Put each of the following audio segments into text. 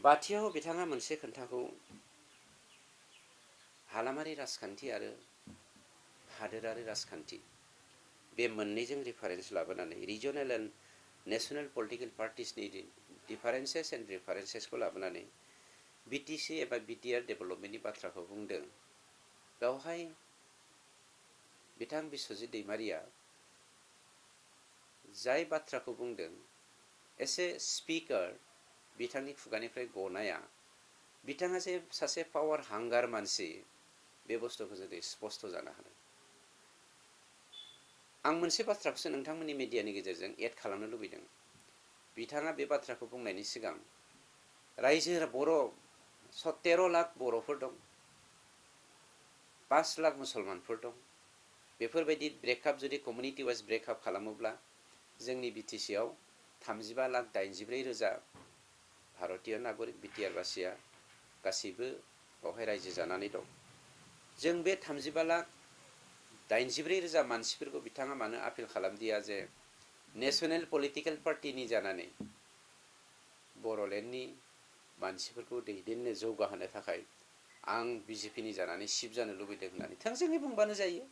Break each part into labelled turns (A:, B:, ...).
A: बाथियाव बिथाङा मोनसे खोन्थाखौ हालामारि राजखान्थि आरो हादोरारि राजखान्थि बे मोननैजों रिफारेन्स लाबोनानै रिजनेल एन्ड नेशनेल पलिटिकल पार्टिसनि डिफारेन्सेस एन्ड रिफारेन्सेसखौ लाबोनानै बिटिसि एबा बिटिआर डेभेलपमेन्टनि बाथ्राखौ बुंदों। बेवहाय बिथां बिश्वजित दैमारिया जाय बाथ्राखौ बुंदों एसे स्पिकार बिथांनि खुगानिफ्राय गनाया बिथाङा जे सासे पावार हांगार मानसि बे बुस्थुखौ जुदि स्पष्ट जानो हादों। आं मोनसे बाथ्राखौसो नोंथांमोननि मिडियानि गेजेरजों एड खालामनो लुबैदों। बिथाङा बे बाथ्राखौ बुंनायनि सिगां रायजो बर' 13 लाख बर'फोर दं, 5 लाख मुसलमानफोर दं। बेफोरबायदि ब्रेकआप जुदि कमिउनिटि वाइज ब्रेकआप खालामोब्ला जोंनि बिटिसिआव 35,83,000 भारतीय नागरिक बिटिआर बासिया गासैबो बावहाय रायजो जानानै दं। जों बे 35,84,000 मानसिफोरखौ बिथाङा मानो आपिल खालामदिया जे नेशनेल पलिटिकल पार्टिनि जानानै बर'लेण्डनि मानसिफोरखौ दैदेननो जौगाहोनो थाखाय आं बिजेपिनि जानानै सिफ जानो लुबैदों होननानै थोंजोङै बुंबानो जायो।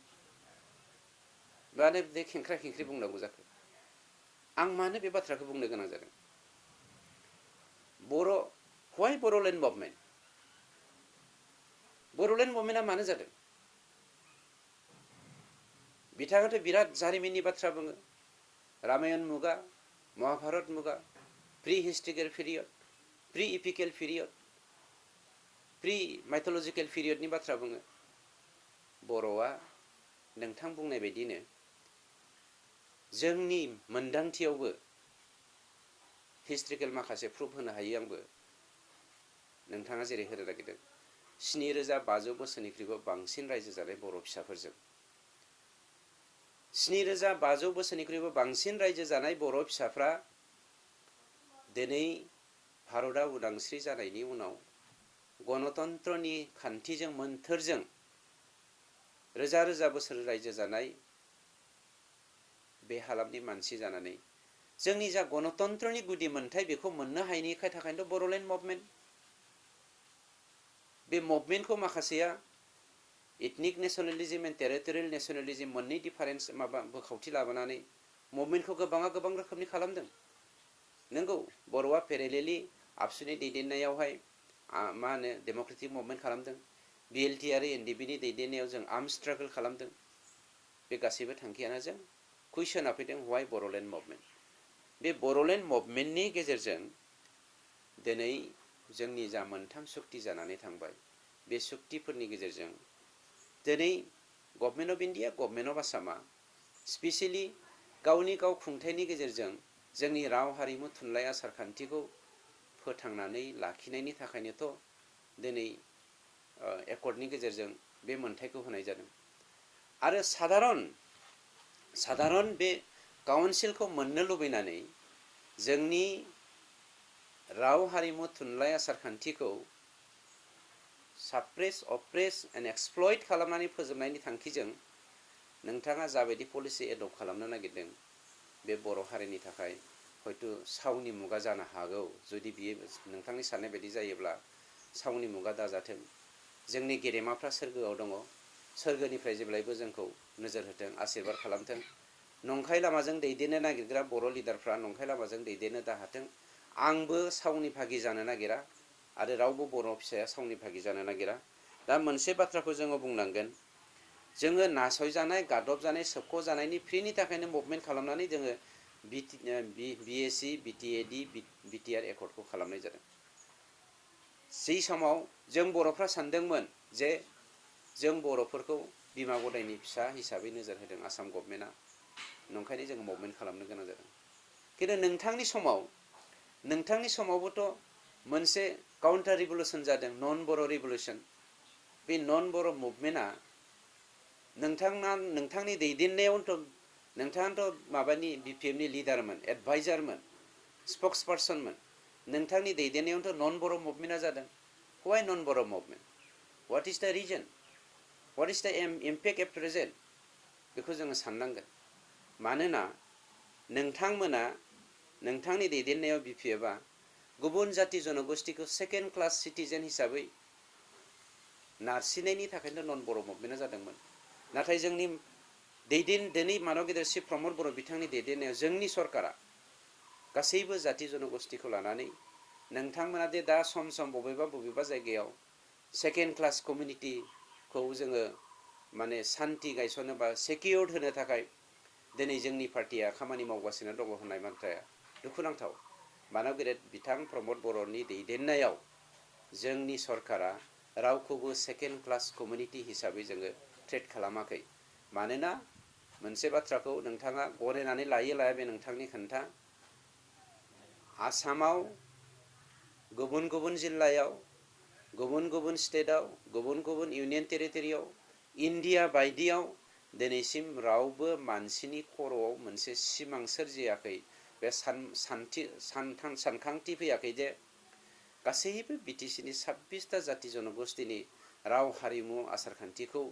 A: मानो बे खेंख्रा खेंख्रि बुंनांगौ जाखो? आं मानो बे बाथ्राखौ बुंनो गोनां जादों? Why Boroland movement? बर'लेण्ड मुभमेन्टआ मानो जादों? बिथाङाथ' बिराद जारिमिननि बाथ्रा बुङो। रामायण मुगा, महाभारत मुगा, pre historical period, pre epical period, pre mythological पिरियडनि बाथ्रा बुङो। बर'आ नोंथां बुंनाय बायदिनो जोंनि मोनदांथियावबो हिस्ट्रिकेल माखासे प्रुफ होनो हायो आंबो। नोंथाङा जेरै होनो नागिरदों 7,500 बोसोरनिख्रुइबो बांसिन रायजो जानाय बर' फिसाफोरजों 7,500 बोसोरनिख्रुइबो बांसिन रायजो जानाय बर' फिसाफ्रा दिनै भारतआ उदांस्रि जानायनि उनाव गणतन्त्रनि खान्थिजों मोन्थोरजों रोजा रोजा बोसोर रायजो जानाय बे हालामनि मानसि जानानै जोंनि जा गणतन्त्रनि गुदि मोन्थाय बेखौ मोननो हायैनि थाखायनोथ' बर'लेण्ड मुभमेन्ट। बे मुभमेन्टखौ माखासेया इथनिक नेसनेलिज्म एन्ड टेरिटरियेल नेसनेलिज्म मोननै डिफारेन्स माबा बोखावथि लाबोनानै मुभमेन्टखौ गोबां रोखोमनि खालामदों। नंगौ बर'आ पेरेलेलि आबसुनि दैदेननायावहाय मा होनो डेम'क्रेटिक मुभमेन्ट खालामदों। बिएलटि आरो एनडिपिनि दैदेननायाव जों आर्म स्ट्रागल खालामदों। बे गासैबो थांखियानो जों कुइसना फैदों व्हाइ बर'लेण्ड मुभमेन्ट? बे बर'लेण्ड मुभमेन्टनि गेजेरजों दिनै जोंनि जा मोनथाम सुक्ति जानानै थांबाय बे सुक्तिफोरनि गेजेरजों दिनै government of India, government of आसामा स्पेसियेलि गावनि गाव खुंथायनि गेजेरजों जोंनि राव हारिमु थुनलाइ आसार खान्थिखौ फोथांनानै लाखिनायनि थाखायनोथ' दिनै एकर्डनि गेजेरजों बे मोन्थायखौ होनाय जादों। आरो साधारन बे काउन्सिलखौ मोननो लुबैनानै जोंनि राव हारिमु थुनलाइ आसार खान्थिखौ साप्रेस, अप्रेस एन्ड एक्सप्लइट खालामनानै फोजोबनायनि थांखिजों नोंथाङा जाबायदि पलिसि एडप्ट खालामनो नागिरदों बे बर' हारिनि थाखाय हयथ' सावनि मुगा जानो हागौ। जुदि बियो नोंथांनि साननाय बायदि जायोब्ला सावनि मुगा दाजाथों। जोंनि गेदेमाफ्रा सोरगोआव दङ, सोरगोनिफ्राय जेब्लायबो जोंखौ नोजोर होथों, आशीर्बाद खालामथों। नंखाय लामाजों दैदेननो नागिरग्रा बर' लिडारफ्रा नंखाय लामाजों दैदेननो दाहाथों। आंबो सावनि भागि जानो नागिरा आरो रावबो बर' फिसाया सावनि भागि जानो नागिरा। दा मोनसे बाथ्राखौ जोङो बुंनांगोन, जोङो नासयजानाय, गादबजानाय, सोबख'जानायनि फ्रिनि थाखायनो मुभमेन्ट खालामनानै जोङो बिएसि, बिटिएडि, बिटिआर एकर्डखौ खालामनाय जादों। जै समाव जों बर'फ्रा सानदोंमोन जे जों बर'फोरखौ बिमा गदायनि फिसा हिसाबै नोजोर होदों आसाम गभर्नमेन्टआ, नंखायनो जों मुभमेन्ट खालामनो गोनां जादों। खिन्थु नोंथांनि समावबोथ' मोनसे काउन्टार रिभलुसन जादों, नन बर' रिभलुसन। बे नन बर' मुभमेन्टआ नोंथांनि दैदेननायावथ' नोंथाङाथ' माबानि बिपिएफनि लिडारमोन, एडभाइजारमोन, स्पक्स पार्सनमोन। नोंथांनि दैदेननायावथ' नन बर' मुभमेन्टआ जादों। व्हाइ नन बर' मुभमेन्ट? व्हाट इज द रिजन? व्हाट इज द इम्पेक्ट एट प्रेजेन्ट? बेखौ जोङो साननांगोन। मानोना नोंथांमोना, नोंथांनि दैदेननायाव बिपिएफआ गुबुन जाति जनगोष्ठीखौ सेकेन्ड क्लास सिटिजेन हिसाबै नारसिननायनि थाखायनो नन बर' मुभमेन्टआ जादोंमोन। नाथाय जोंनि दिनै मानव गेदेर श्री प्रमद बर' बिथांनि दैदेननायाव जोंनि सरकारा गासैबो जाति जनगोष्ठीखौ लानानै नोंथांमोना दे दा सम सम बबेबा जायगायाव सेकेन्ड क्लास कमिउनिटिखौ जोङो माने सान्ति गायसननो बा सेकिउर्ड होनो थाखाय दिनै जोंनि पार्टिया खामानि मावगासिनो दङ होननाय बाथ्राया दुखुनांथाव। मानव गेदेर बिथां प्रमद बर'नि दैदेननायाव जोंनि सरकारा रावखौबो सेकेन्ड क्लास कमिउनिटि हिसाबै जोङो ट्रिट खालामाखै। मानोना मोनसे बाथ्राखौ नोंथाङा गनायनानै लायो लाया बे नोंथांनि खोन्था। आसामाव गुबुन गुबुन जिल्लायाव गुबुन गुबुन स्टेटआव गुबुन गुबुन इउनियन टेरिटरियाव इन्डिया बायदियाव दिनैसिम रावबो मानसिनि खर'आव मोनसे सिमां सोरजियाखै, बे सानखांथि फैयाखै जे गासैबो बिटिसिनि 26टा जाति जनगोष्ठीनि राव हारिमु आसारखान्थिखौ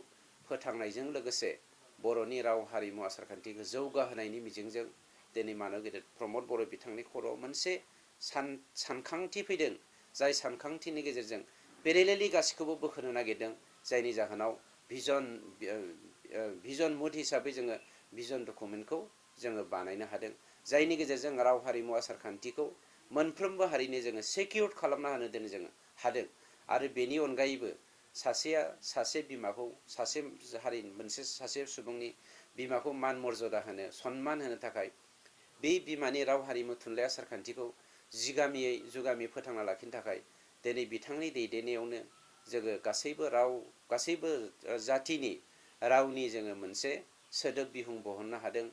A: फोथांनायजों लोगोसे बर'नि राव हारिमु आसारखान्थिखौ जौगाहोनायनि मिजिंजों दिनै मानव गेदेर प्रमद बर' बिथांनि खर'आव मोनसे सानखांथि फैदों, जाय सानखांथिनि गेजेरजों पेरेलेलि गासैखौबो बोखोनो नागिरदों, जायनि जाहोनाव भिजन मुड हिसाबै जोङो भिजन डकुमेन्टखौ जोङो बानायनो हादों, जायनि गेजेरजों राव हारिमु आसारखान्थिखौ मोनफ्रोमबो हारिनि जोङो सेकिउर्ड खालामना होनो दिनै जोङो हादों। आरो बेनि अनगायैबो सासेया सासे बिमाखौ सासे सुबुंनि बिमाखौ मान मर्यादा होनो सनमान होनो थाखाय बे बिमानि राव हारिमु थुनलाइ आसारखान्थिखौ जुगामि फोथांना लाखिनो थाखाय दिनै बिथांनि दैदेननायावनो जोङो गासैबो जातिनि रावनि जोङो मोनसे सोदोब बिहुं बहननो हादों।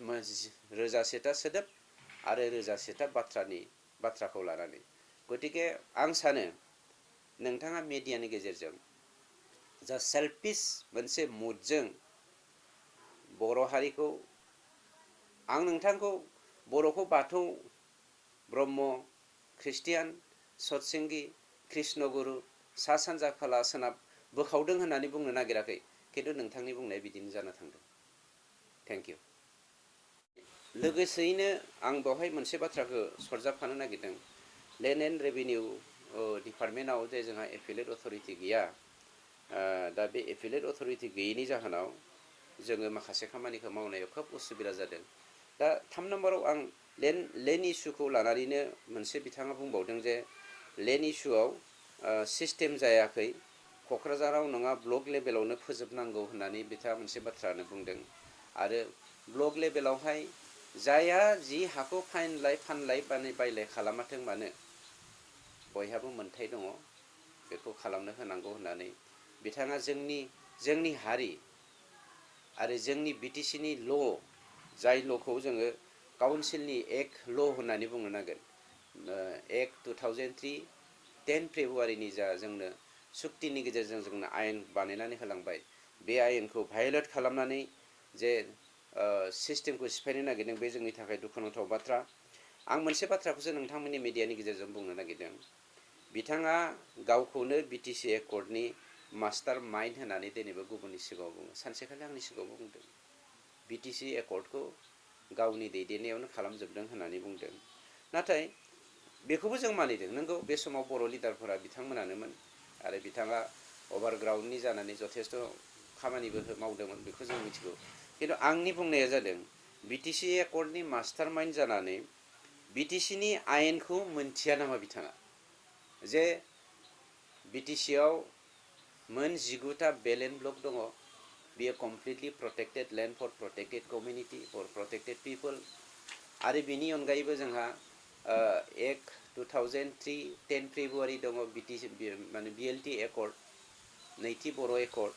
A: 1000था सोदोब आरो 1000था बाथ्राखौ लानानै। गतिके आं सानो नोंथाङा मेडियानि गेजेरजों जा सेल्फिश मोनसे मुडजों बर' हारिखौ, आं नोंथांखौ बर'खौ बाथौ, ब्रह्म, ख्रिस्टियान, सतसंगी, कृष्णगुरु, सा सानजा खोला सोनाब बोखावदों होननानै बुंनो नागिराखै, खिन्थु नोंथांनि बुंनाया बिदिनो जानो थांदों। Thank you. लोगोसेयैनो आं बेवहाय मोनसे बाथ्राखौ सरजाबफानो नागिरदों। लेन्ड एन्ड रेभिनिउ डिपार्टमेन्टआव जे जोंहा एफिलिएट अथरिटि गैया, दा बे एफिलिएट अथरिटि गैयैनि जाहोनाव जोङो माखासे खामानिखौ मावनायाव खोब उसुबिदा जादों। दा 3 नम्बराव आं लेन्ड इस्युखौ लानानैनो मोनसे बिथाङा बुंबावदों जे लेन्ड इस्युआव सिस्टेम जायाखै, क'क्राझाराव नङा ब्लक लेभेलावनो फोजोबनांगौ होननानै बिथाङा मोनसे बाथ्रानो बुंदों। आरो ब्लक लेभेलावहाय जायहा जि हाखौ फानलाय बायलाय खालामाथों मानो बयहाबो मोन्थाय दङ, बेखौ खालामनो होनांगौ होननानै बिथाङा जोंनि हारि आरो जोंनि बिटिसिनि ल', जाय ल'खौ जोङो काउन्सिलनि एक्ट ल' होननानै बुंनो नांगोन, एक्ट 2003 10 फेब्रुवारिनि जा जोंनो सुक्तिनि गेजेरजों जोंनो आयेन बानायनानै होलांबाय, बे आयेनखौ भायलेट खालामनानै जे सिस्टेमखौ सिफायनो नागिरदों, बे जोंनि थाखाय दुखुनांथाव बाथ्रा। आं मोनसे बाथ्राखौसो नोंथांमोननि मिडियानि गेजेरजों बुंनो नागिरदों। बिथाङा गावखौनो बिटिसि एकर्डनि मास्टार माइन्ड होननानै दिनैबो गुबुननि सिगाङाव बुङो, सानसेखालि आंनि सिगाङावबो बुंदों बिटिसि एकर्डखौ गावनि दैदेननायावनो खालामजोबदों होननानै बुंदों। नाथाय बेखौबो जों मानिदों, नंगौ बे समाव बर' लिडारफोरा बिथांमोनानोमोन आरो बिथाङा अभारग्राउन्डनि जानानै जथेस्थ' खामानिबो मावदोंमोन, बेखौ जों मिथिगौ। खिन्थु आंनि बुंनाया जादों बिटिसि एकर्डनि मास्टार माइन्ड जानानै बिटिसिनि आयेनखौ मोनथिया नामा बिथाङा? जे बिटिसिआव मोन 19टा बेलेन्ड ब्लक दङ, बियो completely protected land for protected community for protected people. आरो बिनि अनगायैबो जोंहा एक्ट 2003 10 फेब्रुवारि दङ, माने बिएलटि एकर्ड, नैथि बर' एकर्ड।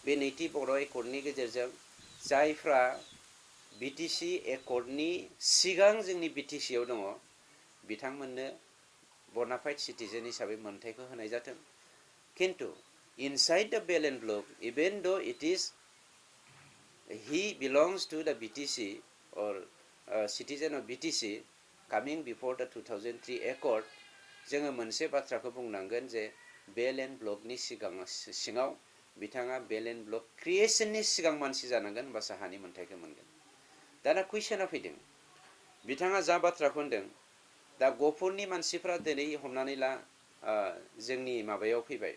A: बे नैथि बर' एकर्डनि गेजेरजों जायफ्रा बिटिसि एकर्डनि सिगां जोंनि बिटिसिआव दङ बिथांमोननो बनाफाइड सिटिजेन हिसाबै मोनथायखौ होनाय जाथों। खिन्थु इनसाइड द बेलेन्ड ब्लक, इभेन द it is he belongs to the BTC or citizen of BTC coming before the 2003 accord, जोङो मोनसे बाथ्राखौ बुंनांगोन जे बेलेन्ड ब्लकनि सिङाव बिथाङा बेलेन्ड ब्लक क्रिएशननि सिगां मानसि जानांगोन, होमबासो हानि मोनथायखौ मोनगोन। दाना कुइसना फैदों, बिथाङा जा बाथ्राखौ होनदों दा गफुरनि मानसिफ्रा दिनै हमनानै ला जोंनि माबायाव फैबाय,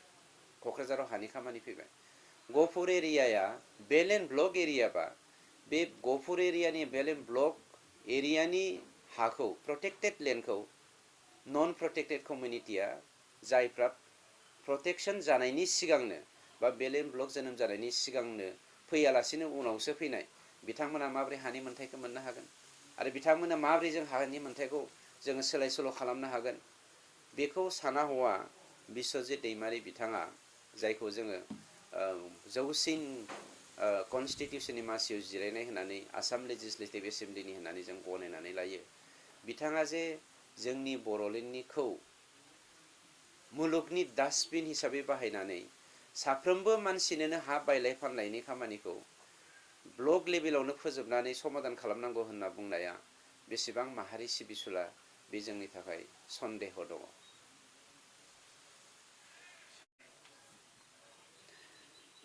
A: क'क्राझाराव हानि खामानि फैबाय। गफुर एरियाया बेल एन्ड ब्लक एरियाबा बे गफुर एरियानि बेल एन्ड ब्लक एरियानि हाखौ प्रटेक्टेड लेन्डखौ नन प्रटेक्टेड कमिउनिटिया जायफ्रा प्रटेक्शन जानायनि सिगांनो बा बेल एन्ड ब्लक जोनोम जानायनि सिगांनो फैयालासिनो उनावसो फैनाय बिथांमोना माबोरै हानि मोन्थायखौ मोननो हागोन आरो बिथांमोना माबोरै जों हानि मोन्थायखौ जोङो सोलाय सोल' खालामनो हागोन बेखौ साना हौवा बिस्वजित दैमारि बिथाङा जायखौ जोङो जौसिन कनस्टिटिउसननि मासियाव जिरायनाय होननानै आसाम लेजिस्लेटिभ एसेम्ब्लिनि होननानै जों गनायनानै लायो। बिथाङा जे जोंनि बर'लेण्डनिखौ मुलुगनि डास्टबिन हिसाबै बाहायनानै साफ्रोमबो मानसिनोनो हा बायलाय फानलायनि खामानिखौ ब्लक लेभेलावनो फोजोबनानै समाधान खालामनांगौ होनना बुंनाया बेसेबां माहारि सिबिसुला बे जोंनि थाखाय सन्देह दङ।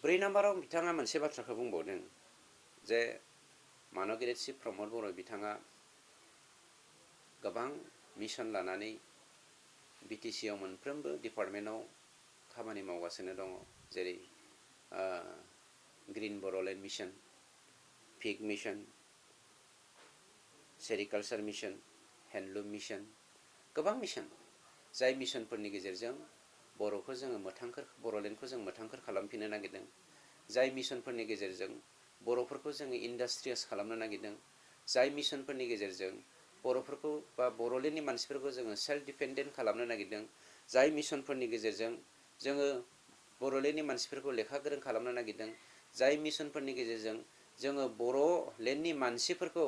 A: ब्रै नाम्बाराव बिथाङा मोनसे बाथ्राखौ बुंबावदों जे मानगिरि चिफ प्रमद बर' बिथाङा गोबां मिशन लानानै बिटिसिआव मोनफ्रोमबो डिपार्टमेन्टआव खामानि मावगासिनो दङ, जेरै green Boroland mission, pig mission, sericulture mission, handloom mission, गोबां मिशन जाय मिशनफोरनि गेजेरजों बर'खौ जोङो मोथांखोर बर'लेण्डखौ जों मोथांखोर खालामफिननो नागिरदों, जाय मिशनफोरनि गेजेरजों बर'फोरखौ जोङो इन्डास्ट्रियास खालामनो नागिरदों, जाय मिशनफोरनि गेजेरजों बर'फोरखौ बा बर'लेण्डनि मानसिफोरखौ जोङो सेल्फ डिपेन्डेन्ट खालामनो नागिरदों, जाय मिशनफोरनि गेजेरजों जोङो बर'लेण्डनि मानसिफोरखौ लेखा गोरों खालामनो नागिरदों, जाय मिशनफोरनि गेजेरजों जोङो बर'लेण्डनि मानसिफोरखौ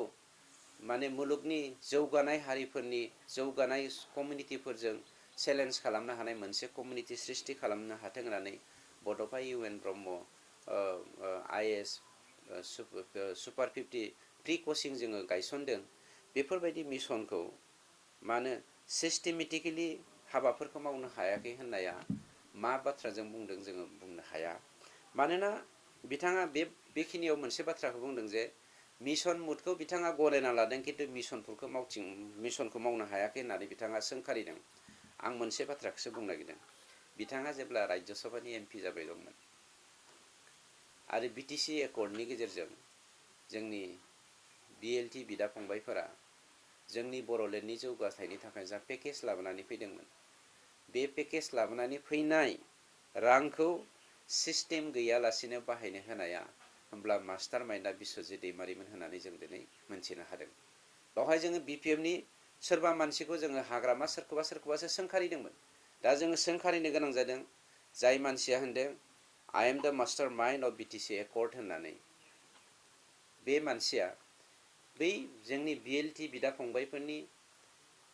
A: माने मुलुगनि जौगानाय हारिफोरनि जौगानाय कमिउनिटिफोरजों चेलेन्ज खालामनो हानाय मोनसे कमिउनिटि सृष्टि खालामनो हाथों होननानै Bodofa U N Brahma IAS super 50 pre coaching जोङो गायसनदों। बेफोरबायदि मिशनखौ मानो सिस्टेमेटिकेलि हाबाफोरखौ मावनो हायाखै होननाया मा बाथ्राजों बुंदों जोङो बुंनो हाया। मानोना बिथाङा बेखिनियाव मोनसे बाथ्राखौ बुंदों जे मिशन मुडखौ बिथाङा गनायना लादों खिन्थु मिशनखौ मावनो हायाखै होननानै बिथाङा सोंखारिदों। आं मोनसे बाथ्राखौसो बुंनो नागिरदों, बिथाङा जेब्ला राज्य सभानि MP जाबाय दंमोन आरो बिटिसि एकर्डनि गेजेरजों जोंनि BLT बिदा फंबायफोरा जोंनि बर'लेण्डनि जौगाथायनि थाखाय जा पेकेज लाबोनानै फैदोंमोन, बे पेकेज लाबोनानै फैनाय रांखौ सिस्टेम गैयालासिनो बाहायनो होनाया होमब्ला मास्टार माइन्डआ बिस्वजित दैमारिमोन होननानै जों दिनै मोनथिनो हादों। बेवहाय जोङो BPFनि सोरबा मानसिखौ जोङो हाग्रामा सोरखौबासो सोंखारिदोंमोन। दा जोङो सोंखारिनो गोनां जादों जाय मानसिया होनदों I am the master mind of BTC Accord होननानै। बे मानसिया बै जोंनि BLT बिदा फंबायफोरनि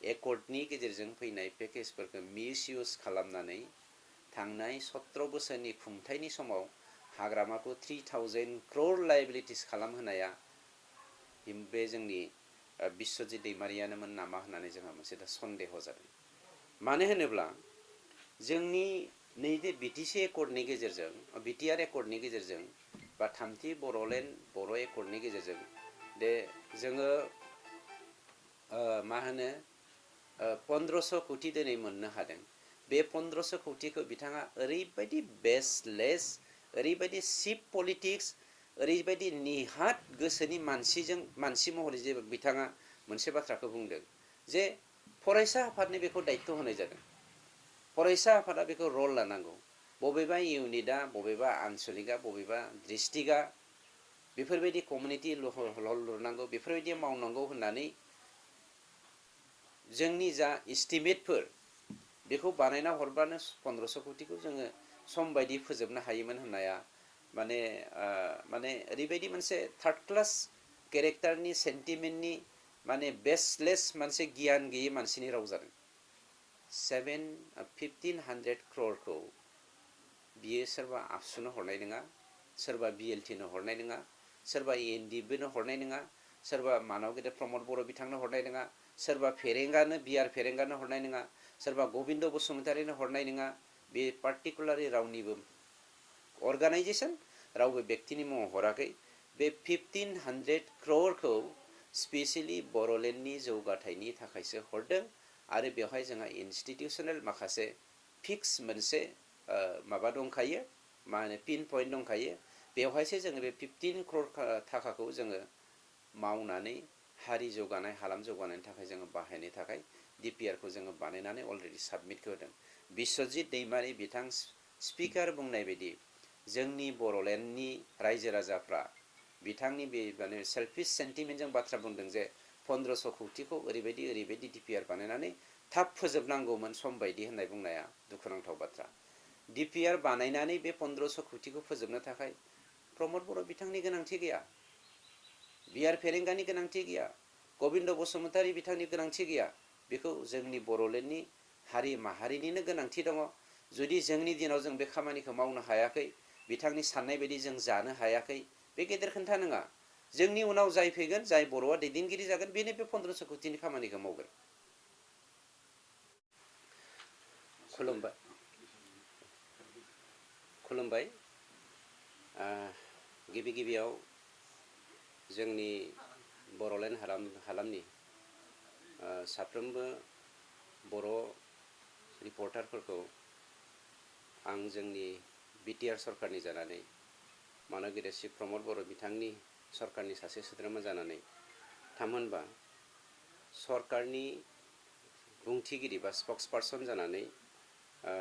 A: एकर्डनि गेजेरजों फैनाय पेकेजफोरखौ मिसइउज खालामनानै थांनाय 17 बोसोरनि खुंथायनि समाव हाग्रामाखौ 3000 crore लायबिलिटिस खालामहोनाया बे जोंनि बिस्वजित दैमारियानोमोन नामा होननानै जोंहा मोनसे दा सन्देह जादों। मानो होनोब्ला जोंनि नैबे BTC एकर्डनि गेजेरजों BTR एकर्डनि गेजेरजों बा थामथि बर'लेण्ड बर' एकर्डनि गेजेरजों दे जोङो मा होनो 1500 कोटि दिनै मोननो हादों। बे 1500 कोटिखौ बिथाङा ओरैबायदि बेसलेस, ओरैबायदि चिप पलिटिक्स, ओरैबायदि निहाथ गोसोनि मानसि महरै जे बिथाङा मोनसे बाथ्राखौ बुंदों जे फरायसा आफादनि बेखौ दायित्व होनाय जादों। फरायसा आफादा बेखौ रल लानांगौ। बबेबा इउनिटआ, बबेबा आनसलिकआ, बबेबा डिस्ट्रिक्टआ बेफोरबायदि कमिउनिटि हल लुनांगौ, बेफोरबायदि मावनांगौ होननानै जोंनि जा इस्टिमेटफोर बेखौ बानायना हरब्लानो 1500 कोटिखौ जोङो सम बायदि फोजोबनो हायोमोन होननाया माने ओरैबायदि मोनसे थार्ड क्लास केरेक्टारनि सेन्टिमेन्टनि माने बेसलेस मोनसे गियान गैयै मानसिनि राव जादों। 1500 crore बियो सोरबा आबसुनो हरनाय नङा, सोरबा BLTनो हरनाय नङा, सोरबा ANDBनो हरनाय नङा, सोरबा मानगिरि प्रमद बर' बिथांनो हरनाय नङा, सोरबा फेरेंगानो BR फेरेंगानो हरनाय नङा, सोरबा गबिन्द बसुमतारिनो हरनाय नङा। बे पार्टिकुलारलि रावनिबो अर्गानाइजेसन, रावबो व्यक्तिनि मुङाव हराखै। बे 1500 crore स्पेसियेलि बर'लेण्डनि जौगाथायनि थाखायसो हरदों आरो बेवहाय जोंहा इन्स्टिटिउसनेल माखासे फिक्स मोनसे माबा दंखायो, मा होनो पिन पइन्ट दंखायो। बेवहायसो जोङो बे 15 crore थाखाखौ जोङो मावनानै हारि जौगानाय, हालाम जौगानायनि थाखाय जोङो बाहायनो थाखाय DPR खौ जोङो बानायनानै अलरेडि साबमिट होदों। बिस्वजित दैमारि बिथां स्पिकार बुंनाय बायदि जोंनि बर'लेण्डनि रायजो राजाफ्रा बिथांनि बे माने सेल्फिश सेन्टिमेन्टजों बाथ्रा बुंदों जे 1500 कौटिखौ ओरैबायदि DPR बानायनानै थाब फोजोबनांगौमोन सम बायदि होननाय बुंनाया दुखुनांथाव बाथ्रा। DPR बानायनानै बे 1500 कौटिखौ फोजोबनो थाखाय प्रमद बर' बिथांनि गोनांथि गैया, बिआर फेरेंगानि गोनांथि गैया, गबिन्द बसुमतारी बिथांनि गोनांथि गैया। बेखौ जोंनि बर'लेण्डनि हारि माहारिनिनो गोनांथि दङ। जुदि जोंनि दिनाव जों बे खामानिखौ मावनो हायाखै, बिथांनि साननाय बायदि जों जानो हायाखै, बे गेदेर खोथा नङा। जोंनि उनाव जाय फैगोन, जाय बर'आ दैदेनगिरि जागोन, बेनो बे 1500 कौटिनि खामानिखौ मावगोन। खुलुमबाय। गिबि गिबियाव जोंनि बर'लेण्ड हालामनि साफ्रोमबो बर' रिपर्टारफोरखौ आं जोंनि BTR सरकारनि जानानै, मानगिरि श्री प्रमद बर' बिथांनि सरकारनि सासे सोद्रोमा जानानै, थामहिनबा सरकारनि बुंथिगिरि बा स्पक्स पार्सन जानानै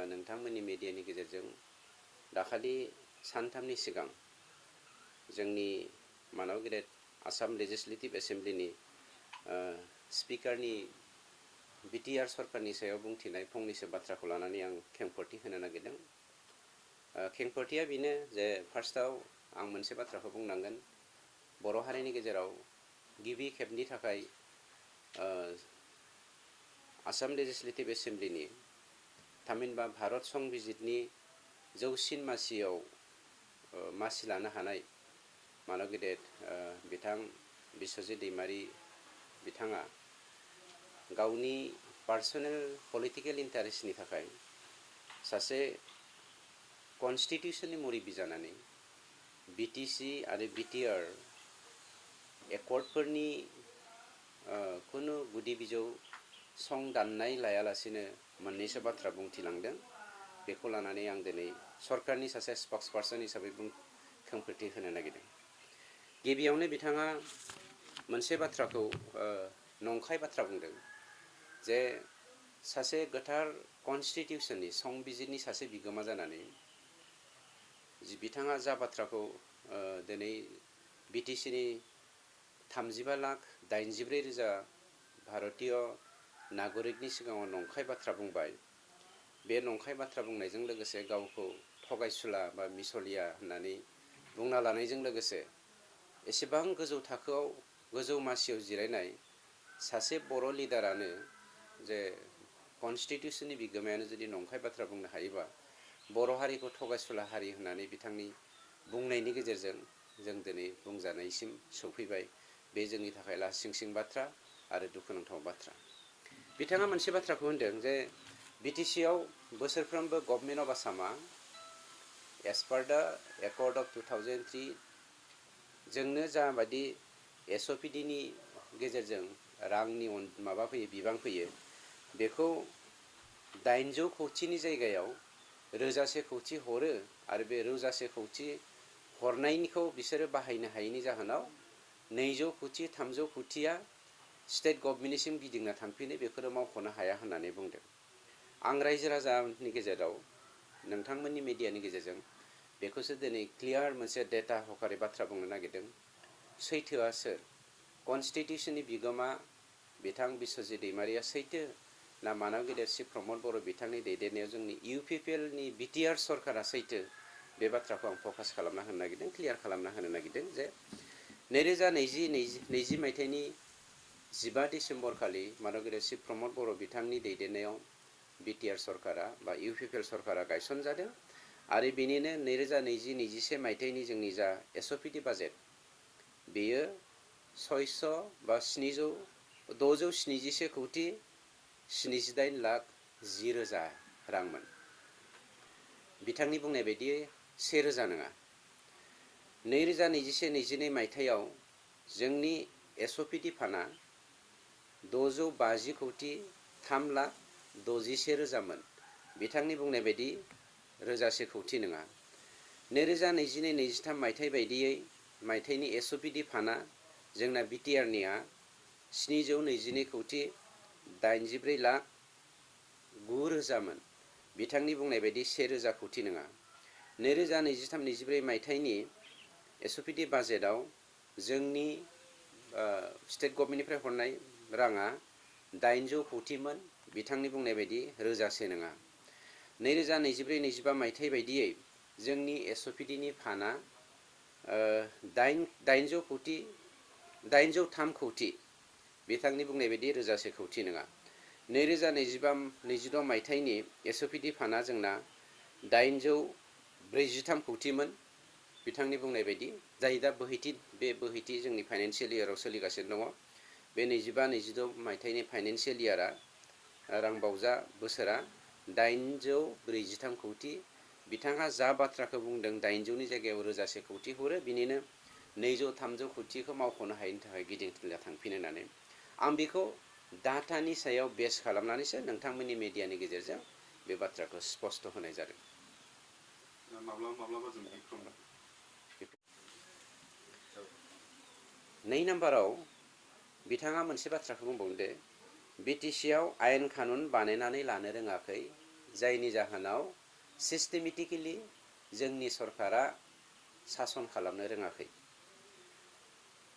A: नोंथांमोननि मिडियानि गेजेरजों दाखालि सानथामनि सिगां जोंनि मानव गेदेर आसाम लेजिस्लेटिभ एसेम्ब्लिनि स्पिकारनि BTR सरकारनि सायाव बुंथिनाय फंनैसो बाथ्राखौ लानानै आं खेंफोरथि होनो नागिरदों। खेंफोरथिया बेनो जे फार्स्टआव आं मोनसे बाथ्राखौ बुंनांगोन। बर' हारिनि गेजेराव गिबि खेबनि थाखाय आसाम लेजिस्लेटिभ एसेम्ब्लिनि थामहिनबा भारत संबिजितनि जौसिन मासियाव मासि लानो हानाय मानव गेदेर बिथां बिस्वजित दैमारि बिथाङा गावनि पार्सनेल पलिटिकेल इन्टारेस्टनि थाखाय सासे कन्स्टिटिउसननि मुरिबि जानानै BTC आरो BTR एकर्डफोरनि खुनु गुदि बिजौ सं दाननाय लायालासिनो मोननैसो बाथ्रा बुंथिलांदों। बेखौ लानानै आं दिनै सरकारनि सासे स्पक्स पार्सन हिसाबै खेंफोरथि होनो नागिरदों। गिबियावनो बिथाङा मोनसे बाथ्राखौ नंखाय बाथ्रा बुंदों जे सासे गोथार कन्स्टिटिउसननि संबिजिरनि सासे बिगोमा जानानै बिथाङा जा बाथ्राखौ दिनै BTCनि 35,84,000 भारतीय नागरिकनि सिगाङाव नंखाय बाथ्रा बुंबाय। बे नंखाय बाथ्रा बुंनायजों लोगोसे गावखौ थगायसुला बा मिसलिया होननानै बुंना लानायजों लोगोसे एसेबां गोजौ थाखोआव गोजौ मासियाव जिरायनाय सासे बर' लिडारानो जे कन्स्टिटिउसननि बिगोमायानो जुदि नंखाय बाथ्रा बुंनो हायोबा बर' हारिखौ थगायसुला हारि होननानै बिथांनि बुंनायनि गेजेरजों जों दिनै बुंजानायसिम सौफैबाय। बे जोंनि थाखाय लासिंसिं बाथ्रा आरो दुखुनांथाव बाथ्रा। बिथाङा मोनसे बाथ्राखौ होनदों जे BTCआव बोसोरफ्रोमबो गभर्नमेन्ट अफ आसामा एस पार दा एकर्ड अफ 2003 जोंनो जाबायदि SOPDनि गेजेरजों रांनि माबा फैयो, बिबां फैयो, बेखौ 800 कौटिनि जायगायाव 1000 कौटि हरो आरो बे 1000 कौटि हरनायनिखौ बिसोरो बाहायनो हायैनि जाहोनाव 200 कौटि 300 कौटिया स्टेट गभर्नमेन्टनिसिम गिदिंना थांफिनो, बेखौनो मावख'नो हाया होननानै बुंदों। आं रायजो राजानि गेजेराव नोंथांमोननि मिडियानि गेजेरजों बेखौसो दिनै क्लियार मोनसे डेटा हकारै बाथ्रा बुंनो नागिरदों। सैथोआ सोर? कन्स्टिटिउसननि बिगोमा बिथां बिस्वजित दैमारिया सैथो ना मानव गेदेर श्री प्रमद बर' बिथांनि दैदेननायाव जोंनि UPPLनि BTR सरकारा सैथो? बे बाथ्राखौ आं फकास खालामना होनो नागिरदों, क्लियार खालामना होनो नागिरदों जे 2020 मायथाइनि 15 डिसेम्बर खालि मानव गेदेर श्री प्रमद बर' बिथांनि दैदेननायाव BTR सरकारा बा UPPL सरकारा गायसनजादों आरो बेनिनो 2020-21 मायथाइनि जोंनि जा SOPD बाजेट बेयो 671 कौटि 78,10,000 रांमोन। बिथांनि बुंनाय बायदि 1000 नङा। 2021-22 मायथाइयाव जोंनि SOPD फान्डआ 650 कौटि 3,60,000 बिथांनि बुंनाय बायदि रोजासे खौथि नङा। 2022-23 मायथाइ बायदियै मायथाइनि एसअपिडि फान्डआ जोंना बिटिआरनिया 722,84,09,000 बिथांनि बुंनाय बायदि 1,000 खौथि नङा। 2023-24 मायथाइनि एसअपिडि बाजेटआव जोंनी स्टेट गभर्नमेन्टनिफ्राय हरनाय राङा 800 खौथिमोन बिथांनि बुंनाय बायदि रोजासे नङा। 2024-25 मायथाइ बायदियै जोंनि एसअपिडिनि फान्डआ 803 खौथि बिथांनि बुंनाय बायदि रोजासे खौथि नङा। 2025-26 मायथाइनि एसअपिडि फान्डआ जोंना 843 खौथिमोन बिथांनि बुंनाय बायदि, जाय दा बोहैथि जोंनि फाइनेन्सियेल इयाराव सोलिगासिनो दङ। बे 25-26 मायथाइनि फाइनेन्सियेल इयारा रांबावजा बोसोरा 843 खौथि। बिथाङा जा बाथ्राखौ बुंदों 800नि जायगायाव रोजासे खौथि हरो, बिनिनो 200-300 खौथिखौ मावख'नो हायैनि थाखाय गिदिंथिला थांफिनो होननानै आं बेखौ डाटानि सायाव बेस खालामनानैसो नोंथांमोननि मिडियानि गेजेरजों बे बाथ्राखौ स्पष्ट होनाय जादों।
B: माब्लाबा जों गिख्रंनो
A: 2 नाम्बाराव बिथाङा मोनसे बाथ्राखौ बुंबावदों, बिटिसिआव आयेन कानुन बानायनानै लानो रोङाखै, जायनि जाहोनाव सिस्टेमेटिकेलि जोंनि सरकारा सासन खालामनो रोङाखै।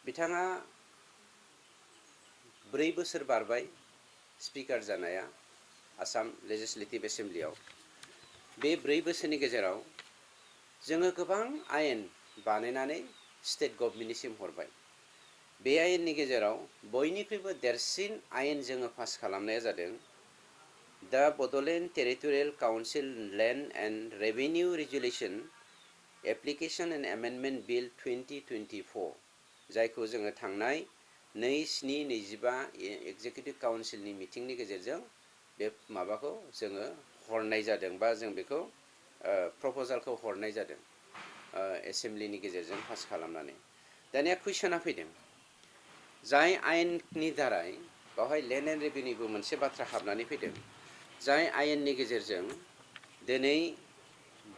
A: बिथाङा 4 बोसोर बारबाय स्पिकार जानाया आसाम लेजिस्लेटिभ एसेम्ब्लियाव। बे 4 बोसोरनि गेजेराव जोङो गोबां आयेन बानायनानै स्टेट गभर्नमेन्टनिसिम हरबाय। बे आयेननि गेजेराव बयनिख्रुइबो देरसिन आयेन जोङो पास खालामनाया जादों दा Bodoland territorial council land and revenue regulation application and amendment bill 2024, जायखौ जोङो थांनाय 2/7/25 एग्जिकिउटिभ काउन्सिलनि मिटिंनि गेजेरजों बे माबाखौ जोङो हरनाय जादों, बा जों बेखौ प्रप'जालखौ हरनाय जादों एसेम्ब्लिनि गेजेरजों पास खालामनानै। दानिया कुइसना फैदों, जाय आयेननि दारै बेवहाय लेन्ड एन्ड रेभिनिउबो मोनसे बाथ्रा हाबनानै फैदों, जाय आयेननि गेजेरजों दिनै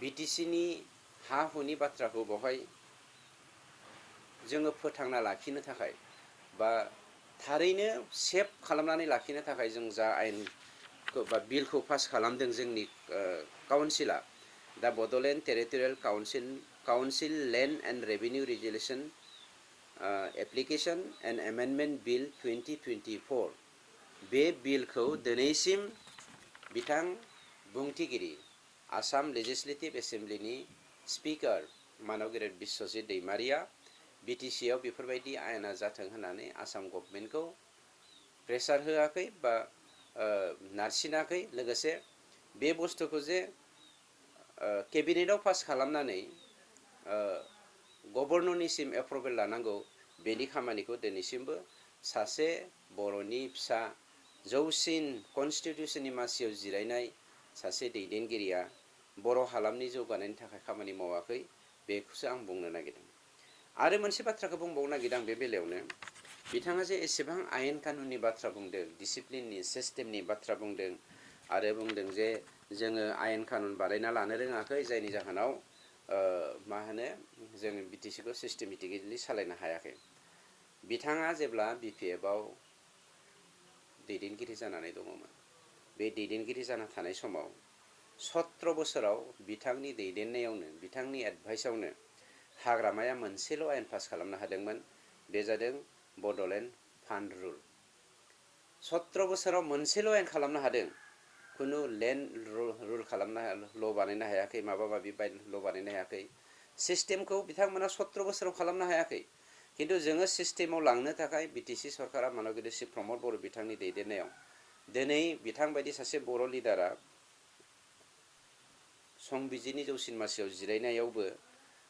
A: बिटिसिनि हा हुनि बाथ्राखौ बेवहाय जोङो फोथांना लाखिनो थाखाय बा थारैनो सेफ खालामनानै लाखिनो थाखाय जों जा आयेनखौ बा बिलखौ पास खालामदों जोंनि काउन्सिला, दा Bodoland territorial council land and revenue regulation application and amendment bill 2024, बे बिलखौ दिनैसिम बिथां बुंथिगिरि आसाम लेजिस्लेटिभ एसेम्ब्लिनि स्पिकार मानव गेदेर बिश्वजित दैमारिया बिटिसिआव बेफोरबायदि आयेना जाथों होननानै आसाम गभर्नमेन्टखौ प्रेसार होआखै बा नारसिनाखै। लोगोसे बे बुस्थुखौ जे केबिनेटआव पास खालामनानै गभर्नरनिसिम एप्रुभेल लानांगौ, बेनि खामानिखौ दिनैसिमबो सासे बर'नि फिसा जौसिन कनस्टिटिउसननि मासियाव जिरायनाय सासे दैदेनगिरिया बर' हालामनि जौगानायनि थाखाय खामानि मावाखै, बेखौसो आं बुंनो नागिरदों। आरो मोनसे बाथ्राखौ बुंबावनो नागिरदों आं बे बेलायावनो, बिथाङा जे एसेबां आयेन कानुननि बाथ्रा बुंदों, डिसिप्लिननि सिस्टेमनि बाथ्रा बुंदों, आरो बुंदों जे जोङो आयेन कानुन बानायना लानो रोङाखै, जायनि जाहोनाव मा होनो जों बिटिसिखौ सिस्टेमेटिकेलि सालायनो हायाखै। बिथाङा जेब्ला बिपिएफआव दैदेनगिरि जानानै दङमोन, बे दैदेनगिरि जाना थानाय समाव 17 बोसोराव बिथांनि दैदेननायावनो, बिथांनि एडभाइसआवनो हाग्रामाया मोनसेल' आयेन पास खालामनो हादोंमोन, बे जादों बड'लेण्ड फान्ड रुल। 17 बोसोराव मोनसेल' आयेन खालामनो हादों, खुनु लेन्ड रुल खालामनो ल' बानायनो हायाखै, माबा माबि ल' बानायनो हायाखै। सिस्टेमखौ बिथांमोना 17 बोसोराव खालामनो हायाखै, खिन्थु जोङो सिस्टेमाव लांनो थाखाय बिटिसि सरकारा मानव गेदेर श्री प्रमद बर' बिथांनि दैदेननायाव दिनै बिथांबायदि सासे बर' लिडारा संबिजिरनि जौसिन मासियाव जिरायनायावबो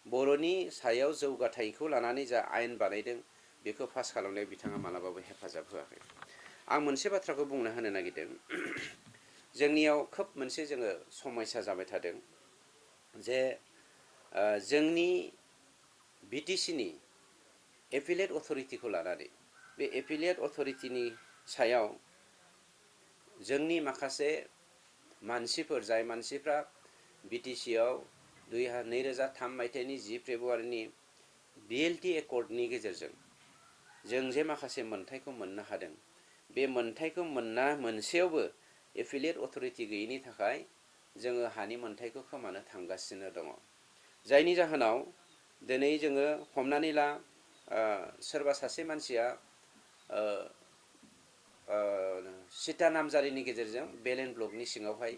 A: बर'नि सायाव जौगाथायखौ लानानै जा आयेन बानायदों बेखौ पास खालामनायाव बिथाङा मालाबाबो हेफाजाब होआखै। आं मोनसे बाथ्राखौ बुंनो होनो नागिरदों, जोंनियाव खोब मोनसे जोङो समस्या जाबाय थादों जे जोंनि बिटिसिनि एपिलेट अथरिटिखौ लानानै, बे एपिलेट अथरिटिनि सायाव जोंनि माखासे मानसिफोर जाय मानसिफ्रा BTC आव 2003 मायथाइनि 10 फेब्रुआरिनि BLT एकर्डनि गेजेरजों जों जे माखासे मोनथायखौ मोननो हादों बे मोनथायखौ मोनसेयावबो एफिलिएट अथरिटि गैयैनि थाखाय जोङो हानि मोनथायखौ खोमानो थांगासिनो दङ जायनि जाहोनाव दिनै जोङो हमनानै ला सोरबा सासे मानसिया सिटा नामजारिनि गेजेरजों बेलेन ब्लकनि सिङावहाय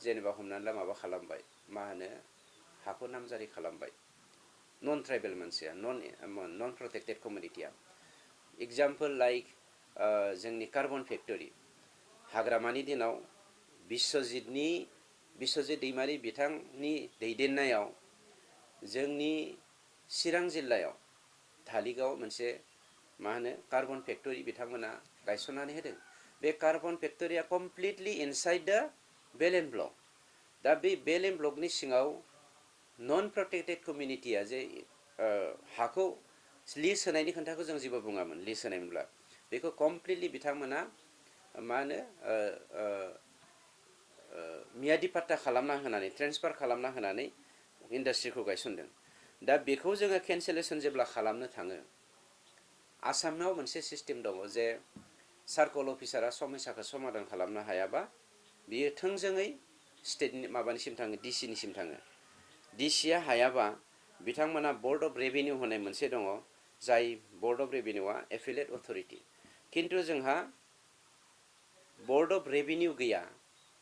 A: जेनेबा हमनानै ला माबा खालामबाय मा होनो हाखौ नामजारि खालामबाय नन ट्राइबेल मानसिया नन प्रटेक्टेड कमिउनिटिया एग्जाम्पल लाइक जोंनि कार्बन फेक्टरि हाग्रामानि दिनाव बिश्वजित दैमारि बिथांनि दैदेननायाव जोंनि चिरां जिल्लायाव धालिगाव मोनसे मा होनो कार्बन फेक्टरि बिथांमोना गायसननानै होदों बे कार्बन फेक्टरिया कमप्लिटलि इनसाइड द बेलेन ब्लक दा बे बेलेन ब्लकनि सिङाव नन प्रटेक्टेड कमिउनिटिया जे हाखौ लिज होनायनि खोथाखौ जों जेबो बुङामोन लिज होनायमोनब्ला बेखौ कमप्लिटलि बिथांमोना मा होनो मियादि पाट्टा खालामना होनानै ट्रेन्सफार खालामना होनानै इन्डास्ट्रिखौ गायसनदों दा बेखौ जोङो केन्सेलेसन जेब्ला खालामनो थाङो आसामाव मोनसे सिस्टेम दङ जे सार्कल अफिसारा समस्याखौ समाधान खालामनो हायाबा बियो थोंजोङै स्टेटनि माबानिसिम थाङो डिसिनिसिम थाङो डिसिया हायाबा बिथांमोना बर्ड अफ रेभिनिउ होनाय मोनसे दङ जाय बर्ड अफ रेभिनिउआ एफिलिएट अथरिटि किन्तु जोंहा बर्ड अफ रेभिनिउ गैया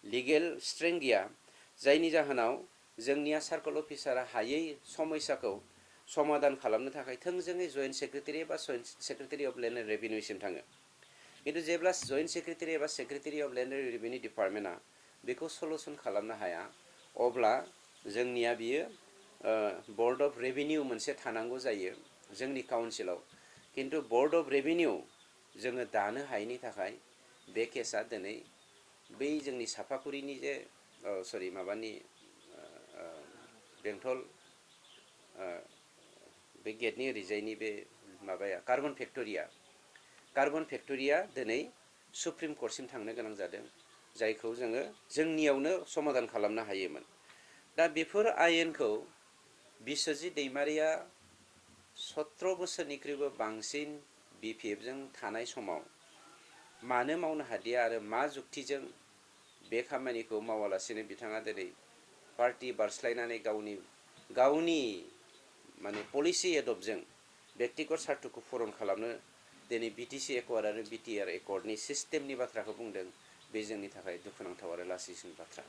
A: लिगेल स्ट्रेंथ गैया जायनि जाहोनाव जोंनिया सार्कल अफिसारा हायै समस्याखौ समाधान खालामनो थाखाय थोंजोङै जइन्ट सेक्रेटारि एबा सेक्रेटारि अफ लेन्ड एन्ड रेभिनिउसिम थाङो किन्तु जेब्ला जइन्ट सेक्रेटारि एबा secretary of land and revenue डिपार्टमेन्टआ बेखौ सल्युसन खालामनो हाया अब्ला जोंनिया बियो बर्ड अफ रेभिनिउ मोनसे थानांगौ जायो जोंनि काउन्सिलाव किन्तु बर्ड अफ रेभिनिउ जोङो दानो हायैनि थाखाय बे केसा दिनै बै जोंनि सापागुरिनि जे सरि माबानि बेंटल बे गेटनि ओरैजायनि बे माबाया कार्बन फेक्टरिया दिनै सुप्रिम कर्टसिम थांनो गोनां जादों जायखौ जोङो जोंनियावनो समाधान खालामनो हायोमोन दा बेफोर आयेनखौ बिश्वजित दैमारिया 17 बोसोरनिख्रुइबो बांसिन BPFजों थानाय समाव मानो मावनो हादिया आरो मा जुक्तिजों बे खामानिखौ मावालासिनो बिथाङा दिनै पार्टि बारस्लायनानै गावनि माने पलिसि एडप्टजों व्यक्तिगत सार्थखौ फुरन खालामनो दिनै BTC एकर्ड आरो BTR एकर्डनि सिस्टेमनि बाथ्राखौ बुंदों बे जोंनि थाखाय दुखुनांथाव आरो लासिंसिन बाथ्रा